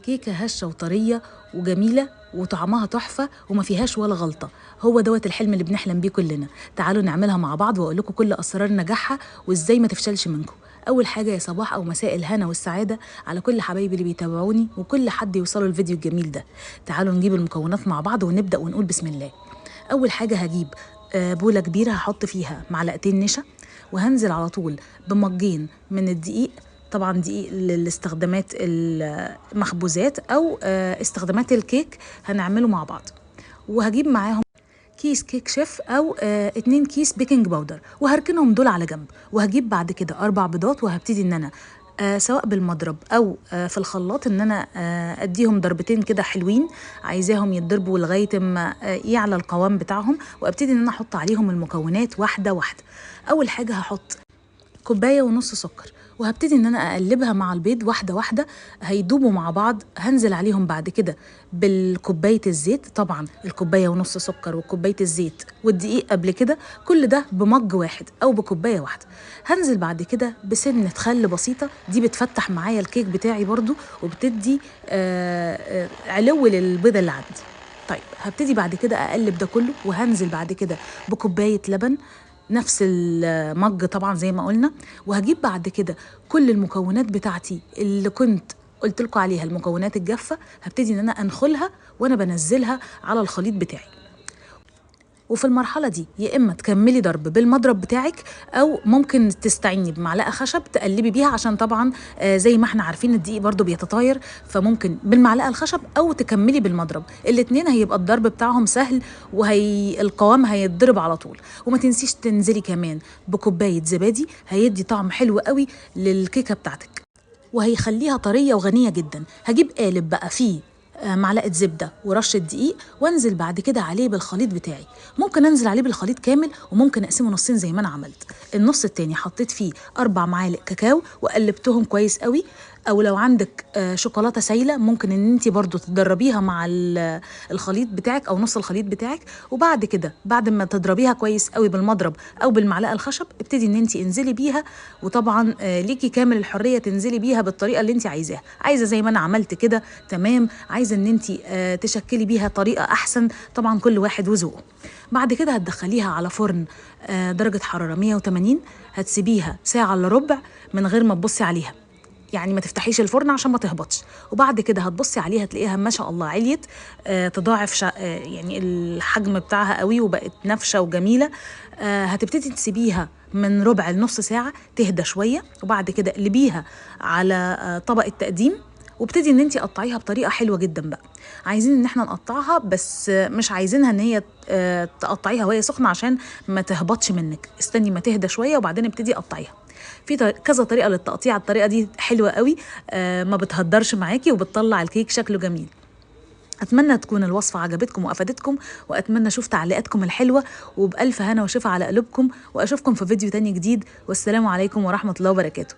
كيكة هشة وطرية وجميلة وطعمها تحفة وما فيهاش ولا غلطة. هو دوت الحلم اللي بنحلم بيه كلنا. تعالوا نعملها مع بعض واقول لكم كل اسرار نجاحها وازاي ما تفشلش منكم. اول حاجة يا صباح او مساء الهنا والسعادة على كل حبايبي اللي بيتابعوني وكل حد يوصلوا الفيديو الجميل ده. تعالوا نجيب المكونات مع بعض ونبدأ ونقول بسم الله. اول حاجة هجيب بولة كبيرة هحط فيها معلقتين نشا، وهنزل على طول بمجين من الدقيق، طبعا دقيق للاستخدامات المخبوزات او استخدامات الكيك هنعمله مع بعض. وهجيب معاهم كيس كيك شيف او 2 كيس baking powder، وهركنهم دول على جنب. وهجيب بعد كده 4 بيضات، وهبتدي ان انا سواء بالمضرب او في الخلاط ان انا اديهم ضربتين كده حلوين، عايزاهم يتضربوا لغاية ما يعلى القوام بتاعهم، وابتدي ان انا احط عليهم المكونات واحدة واحدة. اول حاجة هحط كوباية ونص سكر، وهبتدي ان انا اقلبها مع البيض واحدة واحدة، هيدوبوا مع بعض. هنزل عليهم بعد كده بالكوبايه الزيت، طبعا الكوباية ونص سكر وكوبايه الزيت والدقيق قبل كده، كل ده بمج واحد او بكوبايه واحدة. هنزل بعد كده بسنة خل بسيطة، دي بتفتح معايا الكيك بتاعي برضو وبتدي علو للبيضه اللي عندي. طيب هبتدي بعد كده اقلب ده كله، وهنزل بعد كده بكوبايه لبن نفس المج طبعا زي ما قلنا. وهجيب بعد كده كل المكونات بتاعتي اللي كنت قلت لكم عليها، المكونات الجافة، هبتدي ان انا انخلها وانا بنزلها على الخليط بتاعي. وفي المرحلة دي يا إما تكملي ضرب بالمضرب بتاعك، أو ممكن تستعيني بمعلقة خشب تقلبي بيها، عشان طبعا زي ما احنا عارفين الدقيق برضو بيتطاير، فممكن بالمعلقة الخشب أو تكملي بالمضرب، الاتنين هيبقى الضرب بتاعهم سهل وهي القوام هيتضرب على طول. وما تنسيش تنزلي كمان بكوباية زبادي، هيدي طعم حلو قوي للكيكة بتاعتك وهيخليها طرية وغنية جدا. هجيب قالب بقى فيه معلقة زبدة ورشة دقيق، وانزل بعد كده عليه بالخليط بتاعي. ممكن انزل عليه بالخليط كامل، وممكن اقسمه نصين زي ما انا عملت. النص التاني حطيت فيه 4 معالق كاكاو وقلبتهم كويس قوي، او لو عندك شوكولاتة سايلة ممكن ان انتي برضو تدربيها مع الخليط بتاعك او نص الخليط بتاعك. وبعد كده بعد ما تضربيها كويس قوي بالمضرب او بالمعلقة الخشب، ابتدي ان انتي انزلي بيها، وطبعا ليكي كامل الحرية تنزلي بيها بالطريقة اللي انتي عايزاها. عايزة زي ما انا عملت كده تمام، عايزة ان انتي تشكلي بيها طريقة احسن، طبعا كل واحد وذوقه. بعد كده هتدخليها على فرن درجة حرارة 180، هتسيبيها ساعة الا ربع من غير ما تبصي عليها، يعني ما تفتحيش الفرن عشان ما تهبطش. وبعد كده هتبصي عليها تلاقيها ما شاء الله عليت، تضاعف يعني الحجم بتاعها قوي وبقت نافشه وجميلة. هتبتدي تسيبيها من ربع لنص ساعة تهدى شوية، وبعد كده اقلبيها على طبق التقديم، وابتدي ان انتي قطعيها بطريقة حلوة جدا. بقى عايزين ان احنا نقطعها، بس مش عايزينها ان هي تقطعيها وهي سخنة عشان ما تهبطش منك، استني ما تهدى شوية وبعدين ابتدي قطعيها. في كذا طريقه للتقطيع، الطريقة دي حلوة قوي، ما بتهدرش معاكي وبتطلع الكيك شكله جميل. اتمنى تكون الوصفة عجبتكم وافادتكم، واتمنى اشوف تعليقاتكم الحلوة، وبالف هنا وشفا على قلوبكم، واشوفكم في فيديو تاني جديد. والسلام عليكم ورحمة الله وبركاته.